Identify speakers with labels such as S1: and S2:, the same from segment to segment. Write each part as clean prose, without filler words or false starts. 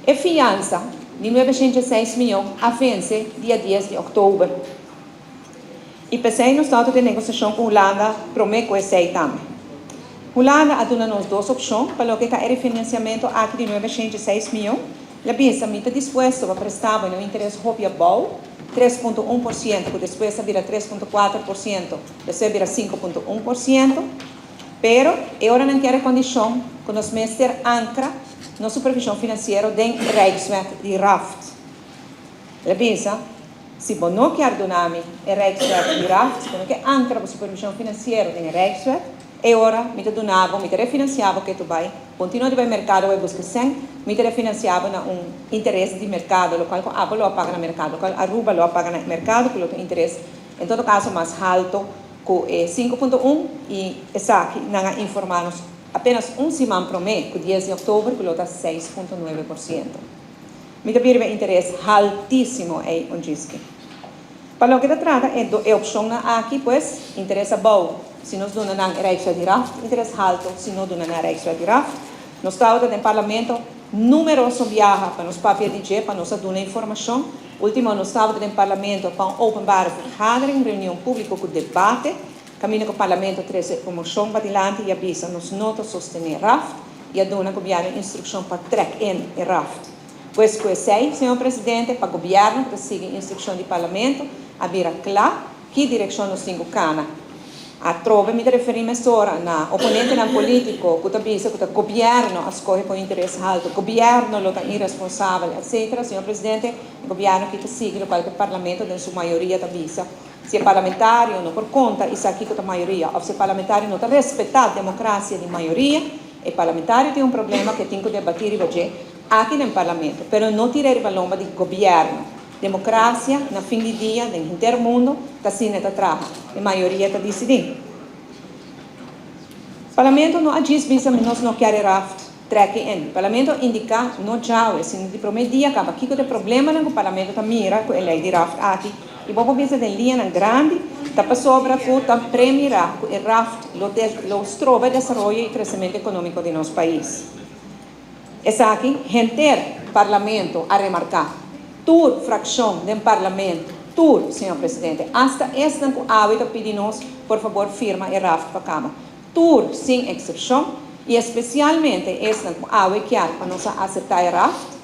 S1: E fiansa di 906 mion a vense dia 10 di òktober. I p'esei nos tabata den negosiashon ku Hulanda promé ku esei tambe. Hulanda a duna nos dos opshon pa loke ta e refinansiamentu aki di 906 mion. El a bisa, mi ta dispuesto pa presta un interes hopi abou, 3.1%, ku despues a bira 3.4%, despues a bira 5.1%, pero e ora nan kier kondishon ku nos mester ankra nos supervishon finansiero den Rijkswet di RAFT. El a bisa, si bo no kier duna mi e Rijkswet di RAFT, si bo no kier ankra e supervishon finansiero den Rijkswet, e ora mi ta duna bo, mi ta refinansiá bo ku bai, kontinuá di bai merkado bai buska sèn, mi ta refinansiá bo na un interes di merkado, lokual ku abo lo paga na merkado, lokual Aruba lo paga na merkado, ku e interes, en todo kaso, mas haltu ku 5.1 i esaki nan a informá nos apenas un siman promé ku 10 di òktober ku ta 6.9%. Mi ta papia interes haltísimo ei un diski. Pa loke ta trata e opshon aki, pues, interes abou, si nos duna nan Rijkswet di RAFT, interes haltu, si no duna nan Rijkswet di RAFT. Nos tabata den parlamento numeroso biaha pa nos papia di dje, pa nos duna informashon. Último nos tabata den parlamento pa un openbare vergadering, reunion públiko ku debate, kaminda ku parlamento a trese un moshon padilanti i a bisa nos no ta sostené RAFT i a duna gobièrnu instrukshon pa trek in e RAFT. Pues ku esei, señor presidente, pa gobièrnu ku sigui instrukshon di parlamento, a bira kla ki direkshon nos tin ku kana. Atrobe mi ta referí mesora na oponentenan polítiko ku ta bisa ku ta gobièrnu a skohe pa interes haltu, gobièrnu lo ta irresponsabel, etc. Señor presidente, gobièrnu ku ta sigui lokual ku parlamento den su mayoria ta bisa. Si e parlamentario no por konta esaki ku ta mayoria, òf si e parlamentario no ta respetá demokrasia di mayoria, e parlamentario tin un problema ku tin ku debatí riba dje aki den parlamento, pero no tira riba lomba di gobièrnu. Demokrasia, na fin di dia, den henter mundu, ta asina ta traha. E mayoria ta disidí. Parlamento no a djis bisa nos no kier RAFT, trek in. Parlamento a indiká no djawe, sino di promé dia kaba kiko ta e problemanan ku parlamento ta mira ku e lei di RAFT aki. I bo bisa den liñanan grandi, ta pasobra ku ta premirá ku e RAFT lo stroba desaroyo i kresementu ekonómiko di nos pais. Esaki, henter parlamento a remarká. Tur frakshon den parlamento, tur, señor presidente, hasta esnan ku awe ta pidi nos, por fabor, firma e RAFT pa kaba. Tur, sin eksepshon, i espesialmente esnan ku awe kier pa nos aseptá e RAFT,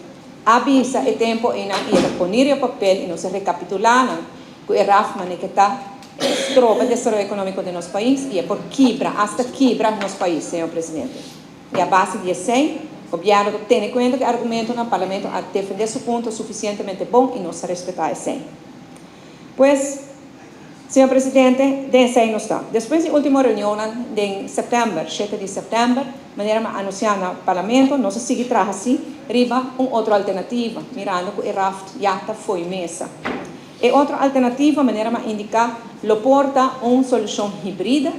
S1: a bisa e tempu einan i a pone e papel i nos rekapitulá ku e RAFT manera ku ta stroba desaroyo ekonómiko di nos pais i e por kibra, hasta kibra nos pais, señor presidente. I a base di esei, gobièrnu ta tene kuenta ku e argumentonan, parlamento a defendé su punto sufisientemente bon i nos ta respetá esei. Pues, señor presidente, den esei nos ta. Despues di último reunion na sèptèmber, 7 di sèptèmber, manera m'a anunsiá na parlamento, nos a sigui traha asina, riba un otro alternativa, mirando ku e RAFT ya ta fo'i mesa. E otro alternativa, manera m'a indiká, lo por ta un solushon híbrido,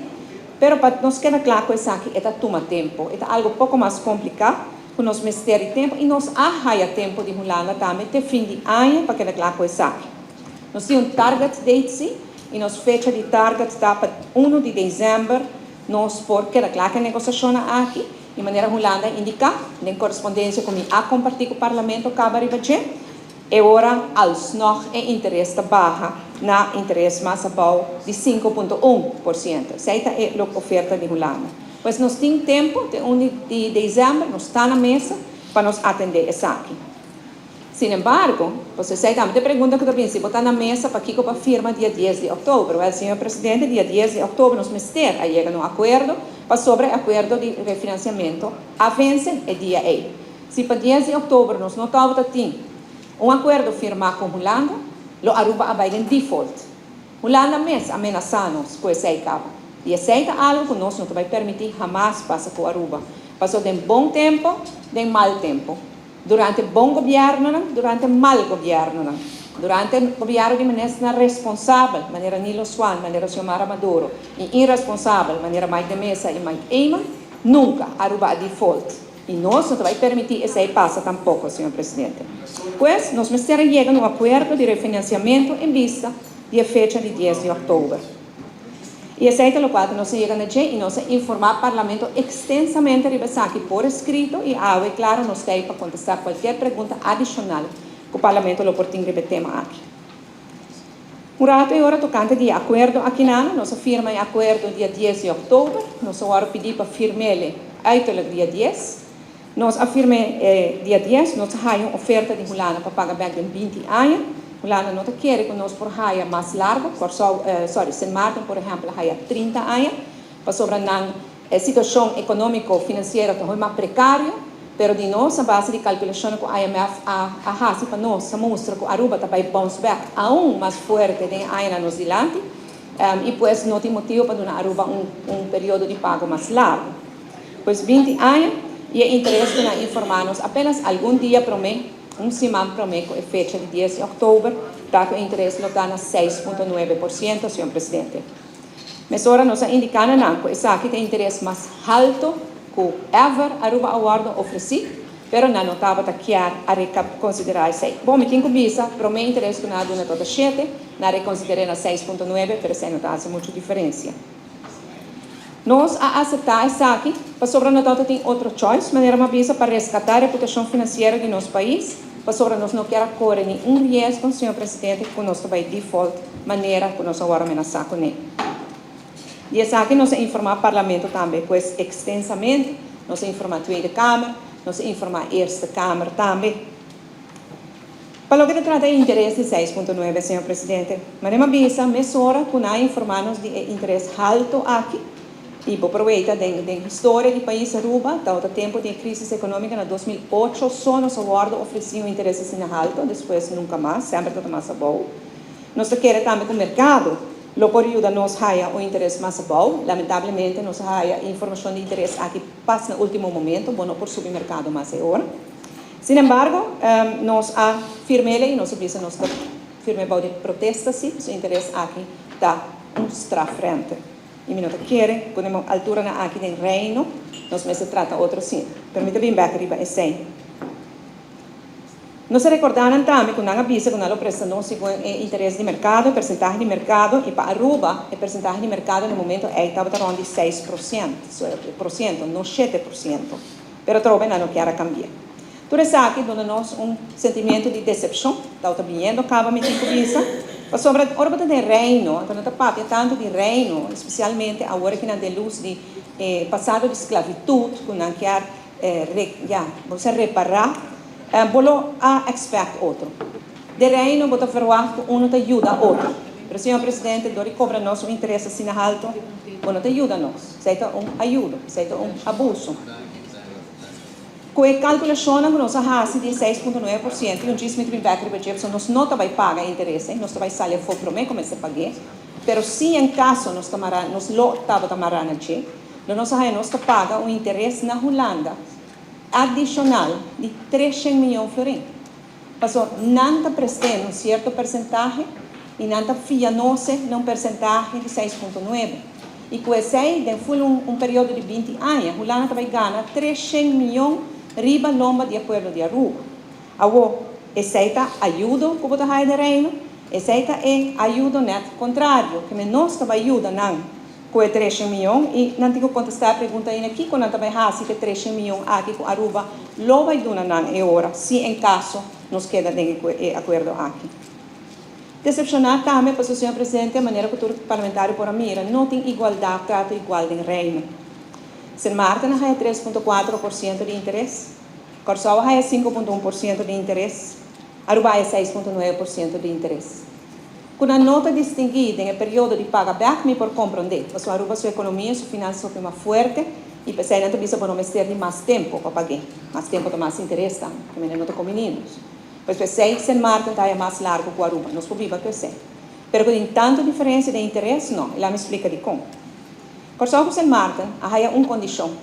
S1: pero pa nos keda kla ku esaki, ta tuma tempu, ta algu poko mas kompliká, ku nos mester tempu i nos a haya tempu di Hulanda tambe te fin di aña pa keda kla ku esaki. Nos tin un target date si, i nos fecha di target ta pa 1 di desèmber, nos por keda kla ku e negosiashon aki, di manera Hulanda a indiká, den korespondensia ku mi a kompartí ku parlamento kaba riba dje, e ora alsnog e interes ta baha na interes mas abou di 5.1%. Esei ta e oferta di Hulanda. Pues nos tin tempu, te 1 di desèmber, nos ta na mesa pa nos atendé esaki. Sin embargo, bo tambe pregunta ku tambe si bo ta na mesa pa kiko pa firma dia 10 di òktober. Wèl, señor presidente, dia 10 di òktober nos mester a yega na un akuerdo pasobra e akuerdo di refinansiamentu a vense e dia ei. Si pa 10 di òktober nos no tabatin un akuerdo firmá ku Hulanda, lo Aruba a bai den default. Hulanda mes a menasá nos ku esei kaba. I esei ta algu ku nos no ta bai permití hamas pasa ku Aruba. Pasó den bon tempu, den mal tempu. Durante bon gobièrnu, durante mal gobièrnu. Durante gobièrnu di minister responsabel, manera Nilo Swan, manera Xiomara Maduro, i irresponsabel, manera Mike de Meza i Mike Eman, nunka Aruba a default. I nos no ta bai permití esei pasa tampoko, señor presidente. Pues, nos mester yega na un akuerdo di refinansiamentu en bista di fecha di 10 di òktober. I esei ta lokual ku nos a yega na dje i nos a informá Parlamento ekstensamente riba esaki por eskrito i awe klaro nos ta ei pa kontestá kualkier pregunta adishonal ku Parlamento lo por tin riba e tema aki. Un ratu e ora tokante di e akuerdo akinan, nos a firma e akuerdo dia dies di òktober, nos a wòrdu pidí pa firm'é uiterlijk dia dies. Nos a firm'é e dia dies, nos a haya un oferta di Hulanda pa paga bèk den 20 aña. Hulanda no ta kere ku nos por haya mas largu, Kòrsou, sorry, Sint Maarten por ehèmpel a haya 30 aña, pasobra nan situashon ekonómiko finansiero ta hopi mas prekario, pero di nos a base di kalkulashonnan ku IMF a a hasi pa nos a mustra ku Aruba ta bai bounce back aun mas fuerte den e añanan nos dilanti, i pues no tin motibu pa duna Aruba un un periodo di pago mas largu. Pues 20 aña i e interes ku nan informá nos apenas algun dia promé, un siman promé ku e fecha di 10 di òktober, ta ku e interes lo ta na 6,9%, señor presidente. Mesora nos a indiká na nan ku esaki ta e interes mas halto ku ever Aruba a wòrdu ofresí, pero nan no tabata kier a rekonsiderá esei. Bon, mi tin ku bisa, promé interes ku nan a duna tabata 7, nan a rekonsider'é na 6,9, pero esei no ta hasi muchu diferensia. Nos a aseptá esaki pasobra no tabata tin otro choice, manera mi a bisa, pa reskatá reputashon finansiero di nos pais, pasobra nos no kier a kore ningun riesgo, señor presidente, ku nos ta bai default manera ku nos a wòrdu amenasá kuné. Di esaki nos a informá Parlamento tambe, pues ekstensamente, nos a informá Tweede Kamer, nos a informá Eerste Kamer tambe. Pa loke ta trata e interes di 6,9, señor presidente, manera mi a bisa mesora ku nan a informá nos di e interes haltu aki, i bo por weita den den historia di pais Aruba, tabata tempu di e krisis ekonómiko na 2008 so nos a wòrdu ofresí un interes asina haltu, despues nunka mas, semper tabata mas abou. Nos ta kere tambe ku merkado lo por yuda nos haya un interes mas abou. Lamentablemente nos a haya e informashon di interes aki pas na último momento, bo no por subi merkado mas e ora. Sin embargo, nos a firm'é i nos a bisa nos ta firm'é bou di protesta sí, pasobra e interes aki ta un strafrente. I mi no ta kere ku den alturanan aki den Reino nos mester trata otro asina. Pero mi ta bin bèk riba esei. Nos a rekordá nan tambe ku nan a bisa ku nan lo presta nos segun e interes di merkado, e persentahe di merkado, i pa Aruba e persentahe di merkado na e momento ei tabata rònt di 6%, no 7%. Pero atrobe nan no kier a kambia. Tur esaki duna nos un sentimiento di decepcion, tau ta biniendo caba mi tin cu bisa, pasobra ora bo ta den Reino, anto no ta papia tanto di Reino, especialmente awor aki nan den luz di e pasado di sclavitud cu nan kier ya, bo sa repara, bo lo a expect otro. Den Reino bo ta verwacht cu uno ta yuda otro, pero señor Presidente dor di cobra nos un interes asina halto, bo no ta yuda nos. Esei ta un ayudo, esei ta un abuso. Ku e kalkulashonnan ku nos a hasi di e 6,9% i un djis mi ta bin bèk riba dje pasobra nos no ta bai paga e interes ei, nos ta bai sali afó promé ku mester pag'é. Pero si en kaso nos ta mará, nos lo tabata mará na dje, lo nos a haña nos ta paga un interes na Hulanda adishonal di 300 mion florin. Paso nan ta prest'é un sierto persentahe i nan ta fia nos'e na un persentahe di 6,9. I ku esei, den ful un un periodo di 20 aña, Hulanda ta bai gana 300 mion riba lomba di e pueblo di Aruba. Awo, esei ta ayudo ku bo ta haya den Reino? Esei ta e ayudo nèt kontrario, ke men nos ta bai yuda nan ku e 300 mion i nan tin ku kontestá e pregunta ainda kiko nan ta bai hasi ku e 300 mion aki ku Aruba lo bai duna nan e ora si en kaso nos keda den e akuerdo aki. Desepshoná tambe pasobra señor presidente manera ku tur parlamentario por a mira no tin igualdat trato igual den Reino. Sint Maarten a haya 3,4% di interes, Kòrsou a haya 5,1% di interes, Aruba a haya 6,9% di interes. Ku nan no ta distinguí den e periodo di paga bèk mi por komprondé, pasobra Aruba su ekonomia, su finansa hopi mas fuerte i p'esei nan ta bisa bo no mester di mas tempu pa pag'é. Mas tempu ta mas interes tambe, ke mende no ta kombiní nos. Pues p'esei Sint Maarten ta haya mas largu ku Aruba. Nos por biba ku esei. Pero ku tin tantu diferensia den interes, no. I laat mi splika dikon. Kòrsou ku Sint Maarten a haya un kondishon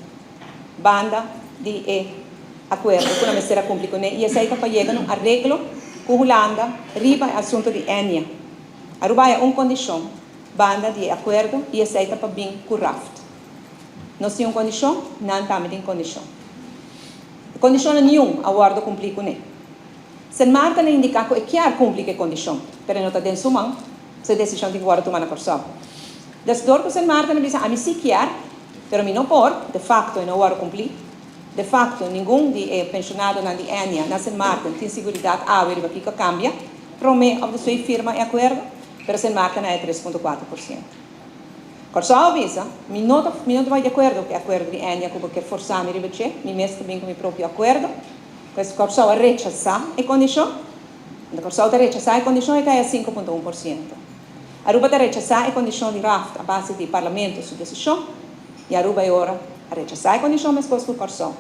S1: banda di e akuerdo ku nan mester a kumpli kuné i esei ta pa yega na un areglo ku Hulanda riba e asuntu di Ennia. Aruba haya un kondishon banda di e akuerdo i esei ta pa bin ku raft. Nos tin un kondishon, nan tambe tin kondishon. E kondishonnan niun a wòrdu kumplí kuné. Sint Maarten a indiká ku e kier kumpli ku e kondishon, pero e no ta den su man, su e desishon tin ku wòrdu tuma na Kòrsou. Dus dor ku Sint Maarten a bisa ami si kier, pero mi no por, de facto e no wòrdu kumplí. De facto ningun di e penshonadonan di Ennia na Sint Maarten tin siguridat awe riba kiko a kambia promé òf despues firma e akuerdo, pero Sint Maarten a e 3,4%. Kòrsou a bisa, Mi no ta mi no ta bai di akuerdo ku e akuerdo di Ennia ku bo ke forsá mi riba dje, mi mes ta bin ku mi propio akuerdo. Pues Kòrsou a rechasá e kondishon. Anto Kòrsou ta rechasá e kondishon e kai a 5,1%. Aruba ta rechasá e kondishon di raft a base di Parlamento su desishon i Aruba e ora a rechasá e kondishon meskos ku Kòrsou,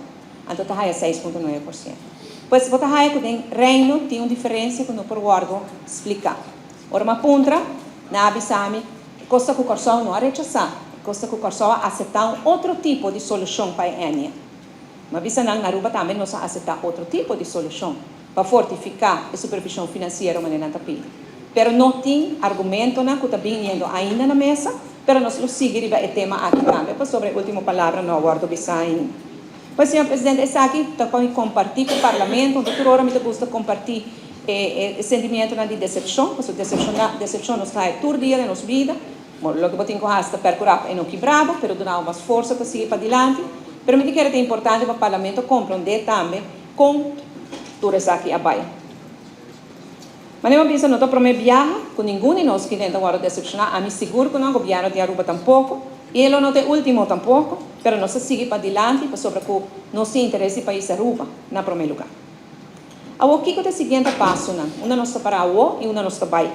S1: anto ta haya 6,9%. Pues bo ta haya ku den Reino tin un diferensia ku no por wòrdu spliká. Ora mi a puntra, nan a bisa mi, e kos ta ku Kòrsou no a rechasá, e kos ta ku Kòrsou a aseptá un otro tipo di solushon pa e Ennia. Mi a bisa nan, na Aruba tambe nos a aseptá otro tipo di solushon. Pa fortifiká e supervishon finansiero manera nan ta pidi. Pero no tin argumentonan ku ta biniendo ainda na mesa, pero nos lo sigui riba e tema aki tambe pasobra e ultimo palabra no a wòrdu bisá ainda. Pues, señor presidente, esaki ta pa mi kompartí ku Parlamento, anto tur ora mi ta gusta kompartí e e sentimientonan di desepshon, pasobra desepshoná desepshon nos ta haña tur dia den nos bida. Bo loke bo tin ku hasi ta perkurá pa e no kibrá bo, pero duna bo mas forsa pa sigui padilanti. Pero mi ta kere ta importante pa Parlamento komprondé tambe Kon tur esaki a bai? Manera mi a bisa no ta promé biaha ku ningun di nos kiden ta wòrdu desepshoná, ami sigur ku no, gobièrnu di Aruba tampoko, i e lo no ta e último tampoko, pero nos ta sigui padilanti pasobra ku nos tin interes di pais Aruba na promé lugá. Awor kiko ta e siguiente pasonan? Unda nos ta pará awor i unda nos ta bai?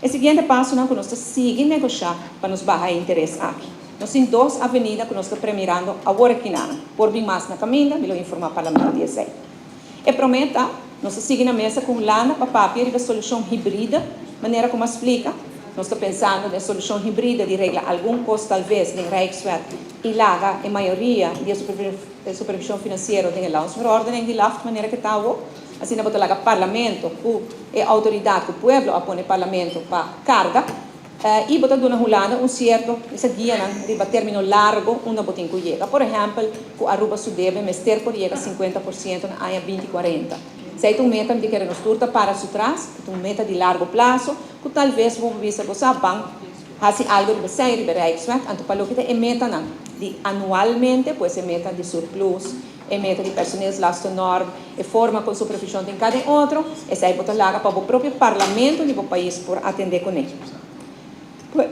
S1: E siguiente pasonan ku nos ta sigui negoshá pa nos baha e interes aki. Nos tin dos avenida ku nos ta premirando awor akinanan. Por bin mas na kaminda, mi lo informá Parlamento di esei. E promé ta, nos ta sigui na mesa ku Hulanda pa papia riba solushon hibrida, manera ku mi a splika. Nos ta pensando den solushon hibrida di regla algun kos talves den Rijkswet i laga e mayoria di e supervishon finansiero den e Landsverordening di LAFT manera ku ta awor. Asina bo ta laga Parlamento ku e outoridat ku pueblo a pone Parlamento pa karga i bo ta duna Hulanda un sierto esa guianan riba termino largo unda bo tin ku yega. Por ehèmpel ku Aruba su debe mester por yega 50% na aña 2040. Esei ta un meta mi ta kere nos tur ta para su tras, e ta un meta di largo plaso ku talves bo por bisa bo sa ban hasi algu riba esei riba e Rijkswet anto pa loke ta e metanan di anualmente pues e meta di surplus, E meta di personeelslastennorm, e forma con supervision den cada e otro, esey bo ta laga pa bo propio parlamento di bo pais por atende cune.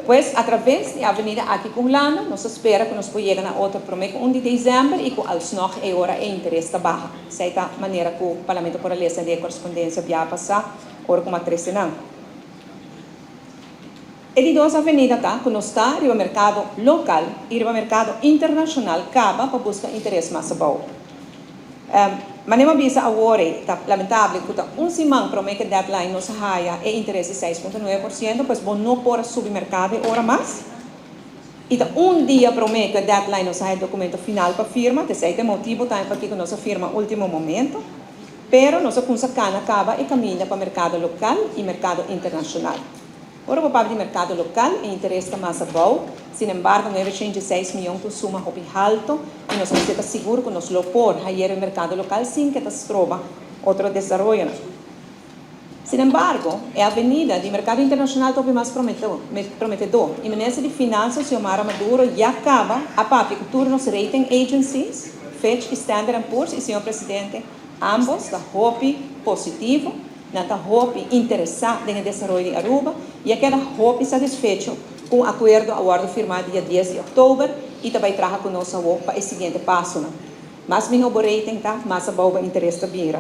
S1: Pues, a traves di avenida aki cu Hulanda, nos ta spera cu nos por yega na otro prome cu 1 di december y cu alsnog e ora e interes ta baha. Esey ta manera cu Parlamento por a lesa den e correspondencia bia pasa ora cu m'a trece nan. E di dos avenida ta ku nos ta riba merkado lokal i riba merkado internashonal kaba pa buska interes mas abou. Manera mi a bisa awor ei, ta lamentable ku ta un siman promé ku e deadline nos a haya e interes di 6,9%, pues bo no por a subi merkado e ora mas. I ta un dia promé ku e deadline nos a haya e dokumento final pa firma, t'esei ta e motibu tambe pakiko nos a firma último momento. Pero nos a kumsa kana kaba e kaminda pa merkado lokal i merkado internashonal. Ora bo papia di merkado lokal, e interes ta mas abou. Sin embargo, 906 miyon ta un suma hopi halto i nos mester ta sigur ku nos lo por hayer e merkado lokal sin ke ta stroba otro desaroyonan. Sin embargo, e avenida di merkado internashonal ta hopi mas prometedor i Minister di Finansa Xiomara Maduro ya kaba a papia ku tur nos rating agencies, Fitch i Standard and Poor's i señor Presidente, ambos ta hopi positivo. Nan ta hopi interesá den e desaroyo di Aruba i a keda hopi satisfecho ku un akuerdo a wòrdu firmá dia 10 di òktober i ta bai traha ku nos awor pa e siguiente pasonan. Mas mihó bo rating ta, mas abou bo interes ta bira.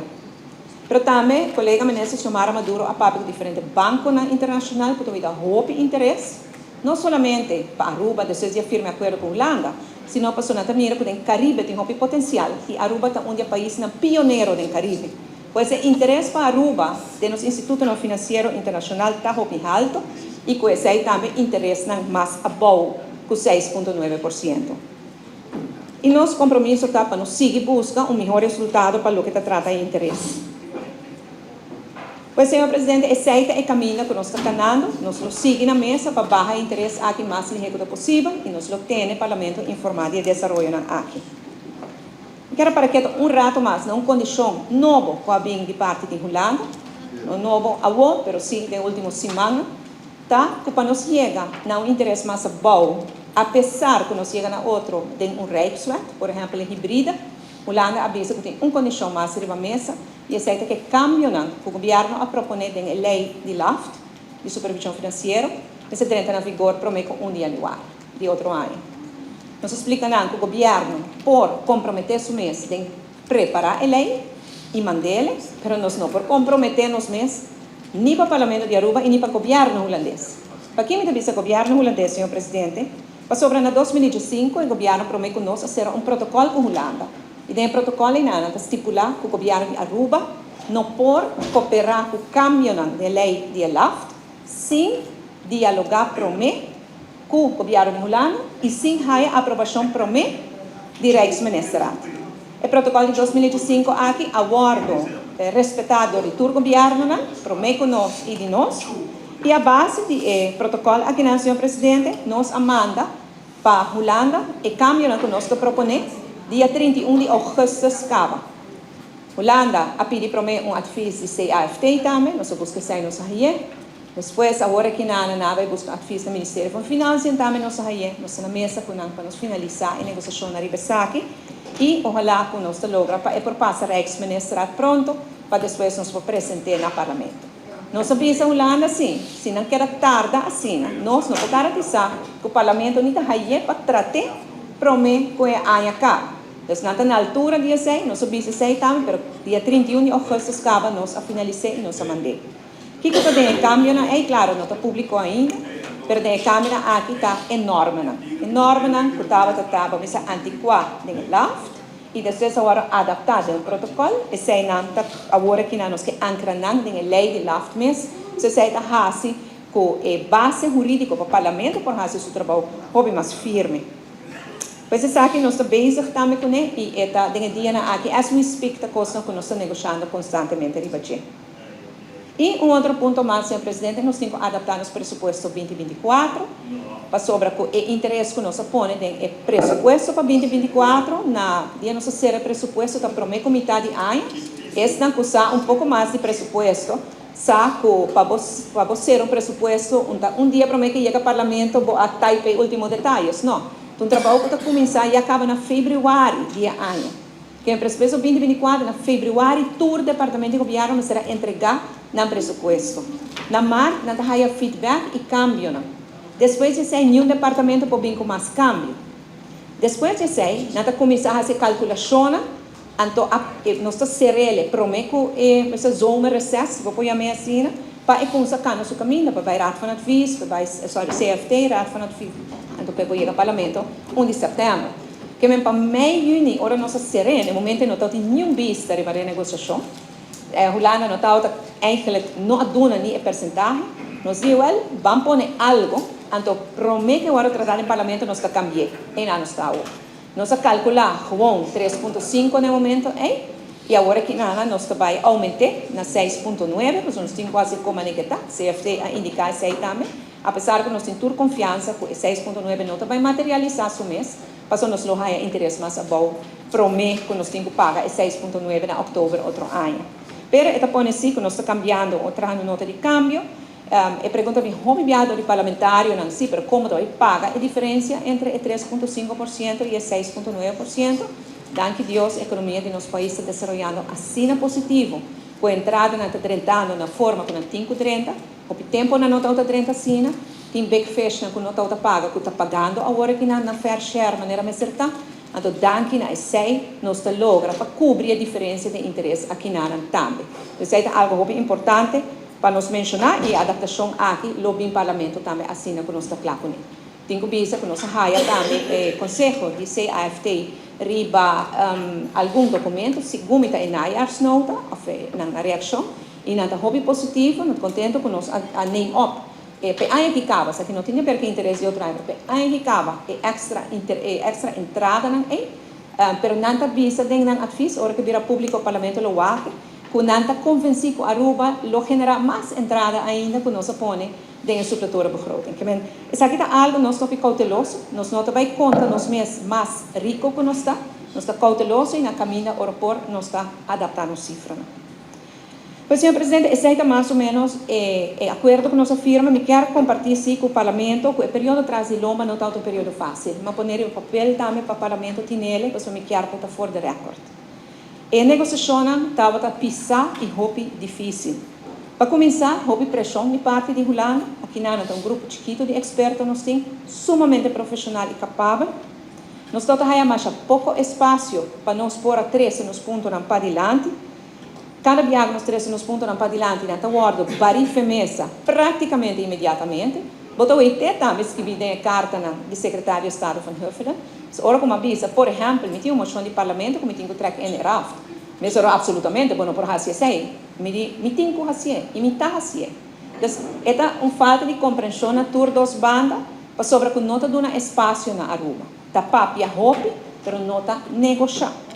S1: Pero tambe kolega Minister Xiomara Maduro a papia ku diferente bankonan internashonal ku ta wida hopi interes, no solamente pa Aruba despues di a firma e akuerdo ku Hulanda, sino pasobra nan ta mira ku den Karibe tin hopi potensial i Aruba ta un di e paisnan pionero den Karibe. Pues e interes pa Aruba den nos institutonan financiero internacional ta hopi halto y cu esey tambe interesnan mas abou cu 6,9%. Y nos compromiso ta pa nos sigui busca un mihor resultado pa loke ta trata e interes. Pues señor Presidente esey ta e caminda cu nos ta canando, nos lo sigui na mesa pa baha e interes aki mas lihe cu ta posibel y nos lo tene Parlamento informa di e desaroyonan aki. Mi kier a para keto un rato mas na un kondishon nobo ku a bin di parti di Hulanda. No nobo awo, pero si den ultimo simannan. Ta ku pa nos yega na un interes mas abou, apesar ku nos yega na otro den un Rijkswet, por ehèmpel e hibrida, Hulanda a bisa ku tin un kondishon mas riba mesa i esei ta ku e kambionan ku gobièrnu a proponé den e lei di LAFT, di supervishon finansiero, mester drenta na vigor promé ku un di yanüari di otro aña. Nos a splika nan ku gobièrnu por komprometé su mes den prepará e lei i mand'ele, pero nos no por komprometé nos mes ni pa Parlamento di Aruba i ni pa gobièrnu hulandes. Pakí mi ta bisa gobièrnu hulandes, señor presidente? Pasobra na 2015 e gobièrnu promé ku nos a sera un protokòl ku Hulanda i den e protokòl einan nan ta stipulá ku gobièrnu di Aruba no por koperá ku kambionan den e lei di e LAFT sin dialogá promé ku gobièrnu di Hulanda i sin haya aprobashon promé di Rijksministerraad. E protokòl di 2015 aki a wòrdu respetá dor di tur gobièrnunan promé ku nos i di nos i a base di e protokòl akinan, señor presidente, nos a manda pa Hulanda e kambionan ku nos ta proponé dia 31 di ougùstùs kaba. Hulanda a pidi promé un advis di CAFT tambe, nos a buska esei nos a haye. Despues awor aki nan a bai buska advis na Ministerio van Financiën tambe nos a haye. Nos ta na mesa ku nan pa nos finalisá e negosiashonnan riba esaki i ohalá ku nos ta logra pa e por pasa Rijksministerraad pronto pa despues nos por present'é na Parlamento. Nos a bisa Hulanda si, si nan keda tarda asina nos no por garantisá ku Parlamento ni ta haye pa trat'é promé ku e aña kaba. Dus nan ta na altura di esei, nos a bisa esei tambe, pero dia 31 di ougùstùs kaba nos a finalis'é i nos a mand'é. Kiko ta den e kambionan ei? Klaro, no ta públiko ainda, pero den e kambionan aki ta e normanan. E normanan ku tabata ta, bo mester antikuá den e LAFT i despues a wòrdu adaptá den un protokòl. Eseinan ta awor aki nan nos ke ankra nan den e lei di LAFT mes. So esei ta hasi ku e base hurídiko pa Parlamento por hasi su trabou hopi mas firme. Pues esaki nos ta bezig tambe kuné i e ta den e dianan aki as we speak ta kosnan ku nos ta negoshando konstantemente riba dje. I un otro punto mas, señor presidente, nos tin ku adaptá nos presupuesto 2024, pasobra ku e interes ku nos a pone den e presupuesto pa 2024, na dia nos a sera e presupuesto ta promé ku mitá di aña, esnan ku sa un poko mas di presupuesto sa ku pa bo pa bo sera un presupuesto un ta un dia promé ku yega parlamento bo a type e ultimo detayes, no. Ta un trabou ku ta kuminsá ya kaba na febrüari di e aña. Ken presupuesto 2024 na februari tur departamento di gobierno mester a entrega nan presupuesto. Na maart nan ta haya feedback y cambionan. Despues di esey niun departamento por bin cu mas cambio. Despues di esey nan ta cuminsa haci calculacionnan anto a nos ta cerele prome cu e mester zomerreces, bo por yam'e asina, pa e cunsa cana su caminda pa bay Raad van Advies, pa bay sorry CFT, Raad van Advies, anto pa e por yega Parlamento 1 di september. Ke men pa mei yüni ora nos a ser'é, na e momento ei no tabatin niun bista riba renegosiashon. Hulanda no tabata eigenlijk no a duna ni e persentahe. Nos di, wèl, ban pone algu, anto promé ku e wòrdu tratá den parlamento nos ta kambi'é. Einan nos ta awor. Nos a kalkulá gewoon 3.5 na e momento ei, i awor aki nan nos ta bai oument'é na 6.9, pasobra nos tin ku hasi koma ne ke ta. CFT a indiká esei tambe. Apesar ku nos tin tur konfiansa ku e 6.9 no ta bai materialisá su mes, pasobra nos lo haña interes mas abou promé ku nos tin ku paga e 6.9 na òktober otro aña. Pero e ta pone si ku nos ta kambiando o trahando nota di kambio. E pregunta bin hopi bia dor di parlamentarionan, si, pero komo ta bai paga e diferensia entre e 3.5% i e 6.9%? Danki Dios ekonomia di nos pais ta desaroyando asina positivo ku e entradanan ta drentando na forma ku nan tin ku drenta. Hopi tempo nan no tawata drenta asina. Tin big fishnan ku no tawata paga ku ta pagando awor aki nan nan fair share manera mester ta. Anto danki na esei nos ta logra pa kubri e diferensia den interes akinanan tambe. Esei ta algo hopi importante pa nos menshoná i e adaptashon aki lo bin Parlamento tambe asina ku nos ta kla kuné. Tin ku bisa ku nos a haya tambe e konseho di CAFT riba algun dokumento, segun mi ta e najaarsnota òf nan reakshon. I nan ta hopi positivo, nan ta contento cu nos a name up e p'e aña ki caba, esaki no tin di haber cu interes di otro aña, pero p'e aña ki caba e extra inter e extra entradanan ey, pero nan ta bisa den nan advies ora cu bira publico Parlamento lo wak cu nan ta convenci cu Aruba lo genera mas entrada ainda cu nos a pone den e suppletorenbegroting. Ke men, esaki ta algo nos ta hopi cauteloso, nos no ta bay conta nos mes mas rico cu nos ta, nos ta cauteloso y na caminda ora por nos ta adapta nos cifranan. Pues, señor Presidente, esey ta mas o menos e acuerdo cu nos a firma. Mi kier comparti si cu Parlamento, cu e periodo tras di lomba no ta un periodo facil. Mi a pone e papel tambe pa Parlamento tin ele, pasobra mi kier pa for the record. E negociacion tabata pisa y hopi dificil. Pa cuminsa, hopi presion di parti di Hulanda. Aki na un grupo chikito di experto nos tin, sumamente profesional y capabel. Nos ta haya mas poco espacio pa nos por a trece nos puntonan padilanti. Cada biaha nos trece nos puntonan padilanti, nan ta wordo bari fei mesa practicamente inmediatamente. Bo ta wak tambe skirbi den carta di secretario di Estado Van Huffelen. So, ora cu mi a bisa, por ehempel, mi tin un mocion di Parlamento cu mi tin cu trek in RAFT. Mi soro absolutamente, bueno, por haci esey. Mi di, mi tin cu haci, y mi ta haci. Dus, e ta un falta di comprension na tur dos banda, pasobra cu no ta duna espacio na Aruba. Ta papia hopi, pero no ta negocia.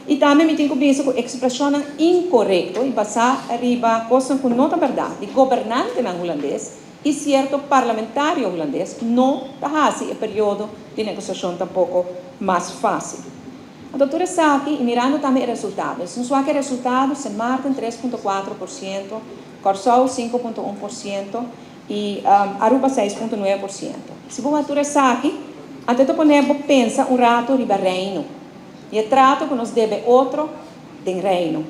S1: Y tambe mi tin cu bisa cu expresion incorecto y basa riba cos cu no ta berdad. Di gobernantenan hulandes y cierto parlamentario hulandes no ta haci e periodo di negociacion tampoco mas facil. Anto, tur esaki, y mirando tambe e resultado. Si nos wak e resultado, St. Maarten 3,4%, Corsou 5,1% y Aruba 6,9%. Si bo tur esaki, anto ta pone pensa un rato riba Reino. Y e trato cu nos debe otro den Reino.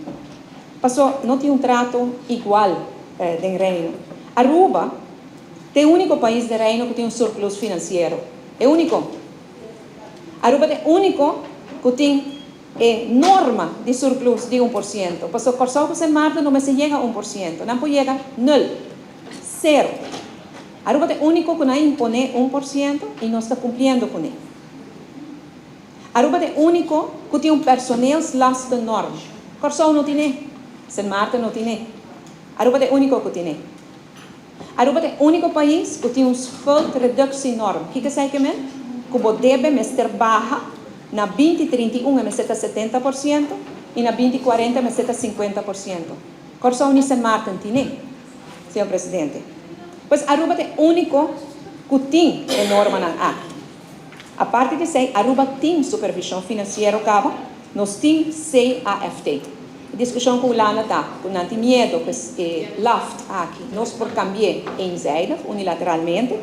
S1: Paso, no tin un trato igual den Reino. Aruba ta e unico pais den Reino cu tin un surplus financiero. E unico. Aruba ta e unico cu tin e norma di surplus di 1%. Paso Corsou cu Sint Maarten no mester yega 1%. No por yega nul. Cero. Aruba ta e unico cu nan a impone 1% y nos ta cumpliendo cu ne. Aruba ta e unico cu tin un personeelslastennorm. Corsou no tin, Sint Maarten no tin. Aruba ta e unico cu tin. Aruba ta e unico pais cu tin un schuldreductienorm. Kico esey kiermen? Cu bo debe mester baha na 2031 mester ta 70% y na 2040 mester ta 50%. Corsou ni Sint Maarten tin, señor Presidente. Pues Aruba ta e unico cu tin e normanan aki. Aparte di esey, Aruba tin supervision financiero caba, nos tin CAFT. E discusion cu Hulanda ta, cu nan tin miedo, pues LAFT aki, nos por cambia eenzijdig, unilateralmente,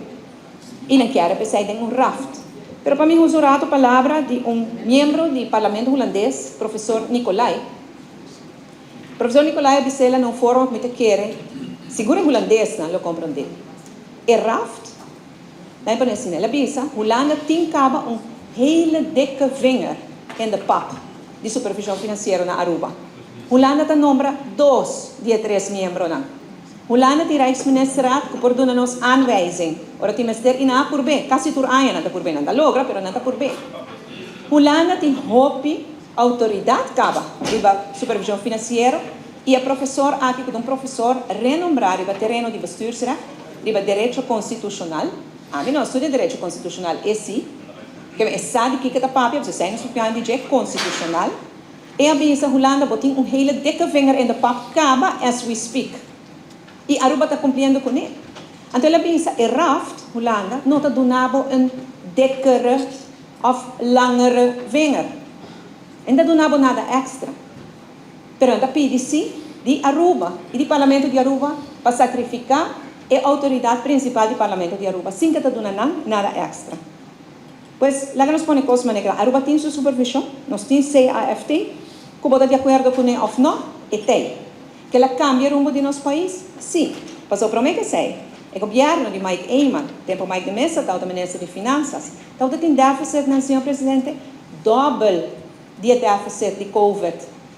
S1: y nan kier pensa den un RAFT. Pero pa mi usa un rato palabra di un miembro di Parlamento hulandes, profesor Nicolai. Profesor Nicolai a bisa den un forma cu mi ta kere, sigur hulandes nan lo comprende. E RAFT, dan pa asina, el a bisa, Hulanda tin caba un hele dikke vinger in de pap di supervision financiero na Aruba. Hulanda ta nombra dos di tres miembronan. Hulanda tin Rijksministerraad cu por duna nos aanwijzing. Ora tin mester y nan a purbe, casi tur aña nan ta purbe, nan ta logra, pero nan ta purbe. Hulanda tin hopi autoridad caba riba supervision financiero y e profesor aki, un profesor renombra riba tereno di bestuursrecht, riba derecho constitucional. Ami no a studia derecho constitucional, e si, cu e sabi kico ta papia, bo sa nos papiando di constitucional. E a bisa Hulanda bo tin un hele dikke vinger in de pap caba as we speak. Y Aruba ta cumpliendo cu ne. Anto el a bisa e RAFT, Hulanda, no ta duna bo een dikkere of langere vinger. E no ta duna bo nada extra. Pero e ta pidi si di Aruba y di Parlamento di Aruba pa sacrifica e autoridad principal di Parlamento di Aruba, sin cu ta duna nada extra. Pues, laga nos pone cos manera. Aruba tin su supervision, nos tin CAFT, cu bo ta di acuerdo cu ne of no, e tin. Cu el a cambia rumbo di nos pais? Si. Paso prome cu esey. E gobierno di Mike Eman, tempo Mike de Meza, tabata minister di Finanzas, tabata tin deficit, no, señor Presidente, dobel di deficit di COVID.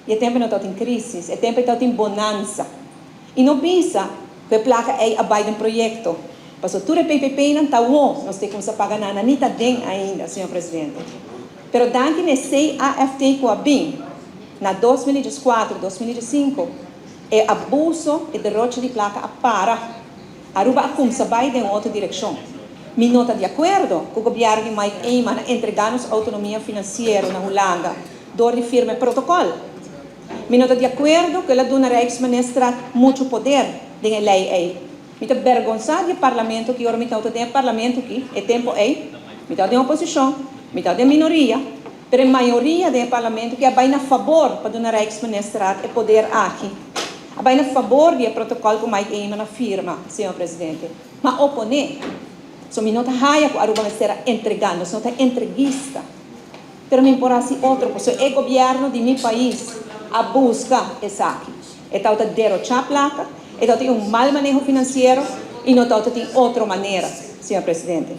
S1: E tempo no tabatin crisis, e tempo tabatin bonanza. Y no bisa cu e placa ey a bay den proyecto. Paso tur e PPP nan ta wo, nos tin cu paga nada, ni ta den ainda, señor Presidente. Pero danki na CAFT cu a bin, na 2004, 2005, e abuso y deroche di placa a para. Aruba a cuminsa bay den otro direccion. Mi no ta di acuerdo cu e gobierno di Mike Eman a entrega nos autonomia financiero na Hulanda door di firma protocol. Mi no ta di acuerdo cu el a duna Rijksminister mucho poder den ley ey. Mi ta bergonsa di Parlamento cu ora mi tabata den Parlamento aki, e tempo ey, mi tabata den oposicion, mi tabata den minoria, pero mayoria di Parlamento cu a bay na fabor pa duna Rijksminister e poder aki. A bai na fabor di e protocol cu Mike Eman a firma, señor Presidente. Ma opone. So mi no ta haya cu Aruba mester a entrega, nos no ta entreguista. Pero mi por haci otro, pasobra e gobierno di mi pais a busca esaki. E tawata derocha placa, e tawata tin un mal maneho financiero y no tawata tin otro manera, señor Presidente.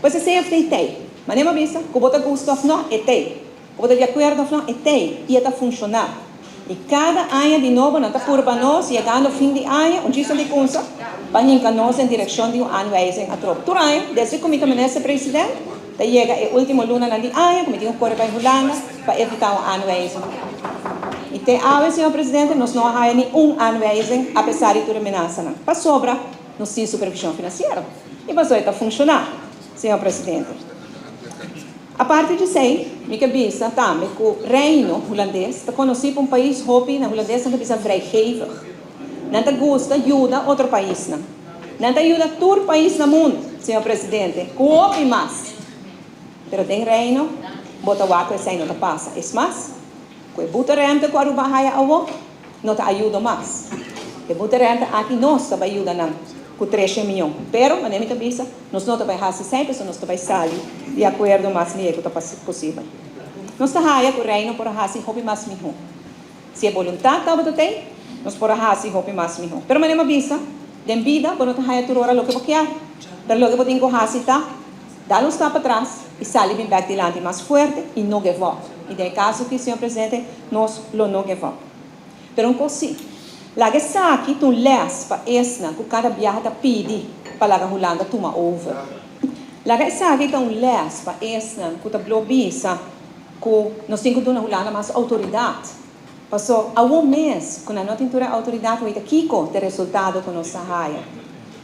S1: Pues e CFT t'ey. Manera mi a bisa, cu bo ta gusta of no, e t'ey. Cu bo ta di acuerdo of no, e t'ey y e ta funciona. Y cada aña di nobo nan ta purba nos, yegando fin di aña, un chiste di cunsa, pa hinca nos den direccion di un aanwijzing atrobe. Tur aña, desde cu mi ta Minister President, ta yega e ultimo lunanan di aña cu mi tin cu core bay Hulanda pa evita un aanwijzing. Y te awe, Señor Presidente, nos no a haya ni un aanwijzing apesar di tur e menasanan. Pasobra nos tin supervision financiero y pasobra e ta funciona, Señor Presidente. Aparte di esei, mi ke bisa tambe ku Reino Hulandes ta konosí pa un pais hopi, na hulandes nan ta bisa vrijgevig. Nan ta gusta yuda otro paisnan. Nan ta yuda tur pais na mundu, señor presidente, ku hopi mas. Pero den Reino bo ta wak ku esei no ta pasa. Es mas, ku e buterente ku Aruba a haya awo no ta ayudo mas. E buterente aki nos ta bai yuda nan ku treshen miyon. Pero, manera mi ta bisa, Nos no ta bai hasi esei, pasobra nos ta bai sali di akuerdo mas lihé ku ta posibel. Nos ta haya ku Reino por a hasi hopi mas mihó. Si e boluntat tabata t'ei, nos por a hasi hopi mas mihó. Pero manera mi a bisa, den bida bo no ta haya tur ora loke bo kier. Pero loke bo tin ku hasi ta dal un stap atras i sali bin bèk dilanti mas fuerte i no give up. I den e kaso aki, señor presidente, nos lo no give up. Pero un kos sí, laga esaki ta un lès pa esnan ku kada biaha ta pidi pa laga Hulanda tuma over. Laga esaki ta un lès pa esnan ku ta blo bisa ku nos tin ku duna Hulanda mas outoridat. Paso awor mes ku nan no tin tur e outoridat wei ta kiko ta e resultado ku nos ta haya.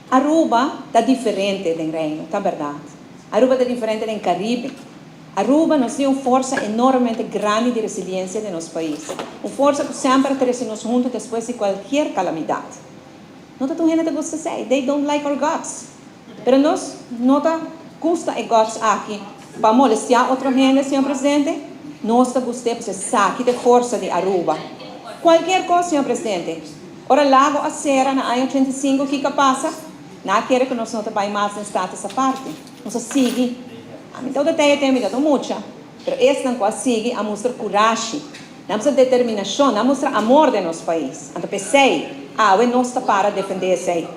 S1: Aruba ta diferente den Reino, ta bèrdat. Aruba ta diferente den Karibe. Aruba nos tin un forsa enormemente grandi di resiliencia den nos pais. Un forsa cu semper a trece nos hunto despues di cualkier calamidad. No ta tur hende ta gusta esey, they don't like our guts. Pero nos no ta gusta e guts aki pa molestia otro hende, señor Presidente. Nos ta gust'e pasobra esaki ta e forsa di Aruba. Cualkier cos, señor Presidente. Ora Lago a cera na aña 85, kico a pasa? Nan a kere cu nos no ta bay mas den status aparte. Nos a sigui. Ami ta ota tei mi ta ta mucha, pero esnan ku a sigui a mustra kurashi, nan a mustra determinashon, nan a mustra amor den nos pais. Anto p'esei, awe nos ta para defendé esei.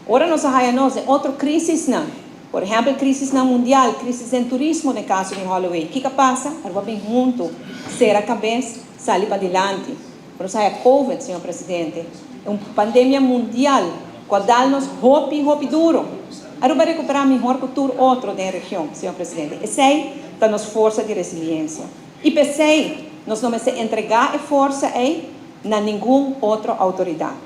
S1: Ora nos a haya nos den otro krisisnan, por ehèmpel krisisnan mundial, krisis den turismo den kaso di Holloway, kiko a pasa? Aruba bin huntu, sera kabes, sali padilanti. Ora nos a haya Covid, señor presidente, e un pandemia mundial cu a dal nos hopi, hopi duro. Aruba a recupera mihor cu tur otro den e region, señor presidente. Esey ta nos forsa di resiliencia. Y p'esey nos no mester entrega e forsa ey na ningun otro autoridad.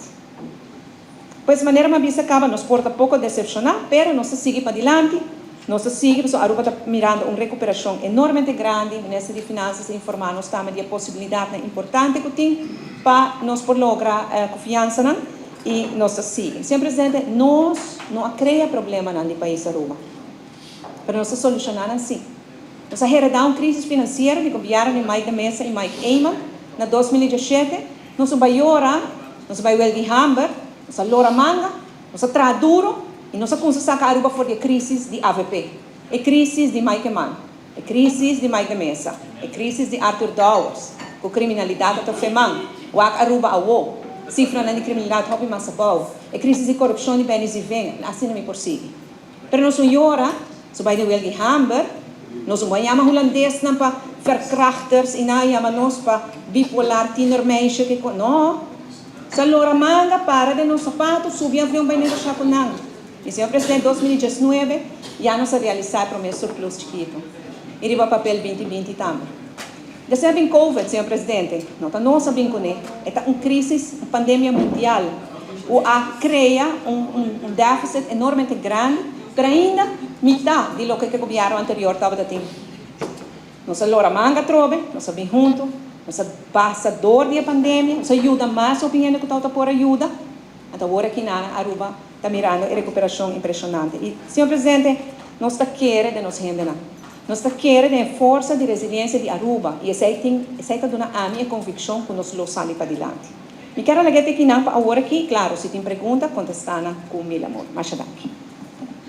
S1: Pues manera mi a bisa caba nos por ta poco decepciona, pero nos ta sigui padilanti, nos ta sigui pasobra Aruba ta mirando un recuperacion enormemente grandi, Minister di Finanzas a informa nos tambe di e posibilidadnan importante cu tin pa nos por logra confianzanan y nos ta sigui. Señor Presidente, nos no a crea problemanan di pais Aruba, pero nos ta soluciona nan si. Nos a hereda un crisis financiero di gobierno di Mike de Meza y Mike Eman na 2017, Nos a bai yora, nos a bai welg'i hamber, nos a lora manga, nos a traha duro y nos a cunsa saca Aruba for di e crisis di avp, e crisis di Mike Eman, e crisis di Mike de Meza, e crisis di Arthur Dowers, cu criminalidad a tofe man, wak Aruba awo, cifranan di criminalidad hopi mas abou, e crisis di corupcion di Benny Zievinger, asina mi por sigui. Pero nos no yora, nos a bai den welg'i hamber, nos no a yama hulandesnan pa verkrachters i nan a yama nos pa bipolar tienermeisje ke ko, no. Nos a lora manga, para den nos sapato, subi avion bai negoshá ku nan. I señor presidente, 2019 ya nos a realisá e promé surplus chikitu. I riba papel 2020 tambe. Despues a bin covid, señor presidente, no ta nos a bin kuné, e ta un crisis, un pandemia mundial ku a krea un un deficit enormemente grandi, pero ainda mitá di loke ku e gobierno anterior tabata tin. Nos a lora manga atrobe, nos a bin huntu, nos a pasa dor di e pandemia, nos a yuda mas hopi hende ku tabata por a yuda, anto awor aki nan Aruba ta mirando e rekuperashon impreshonante. I, señor presidente, nos ta kere den nos hendenan. Nos ta kere den e forsa di resiliensia di Aruba i esei tin esei ta duna ami e konvikshon ku nos lo sali padilanti. Mi kier a laga te akinan pa awor aki, claro, si tin pregunta, contesta nan cu mil amor. Masha danki.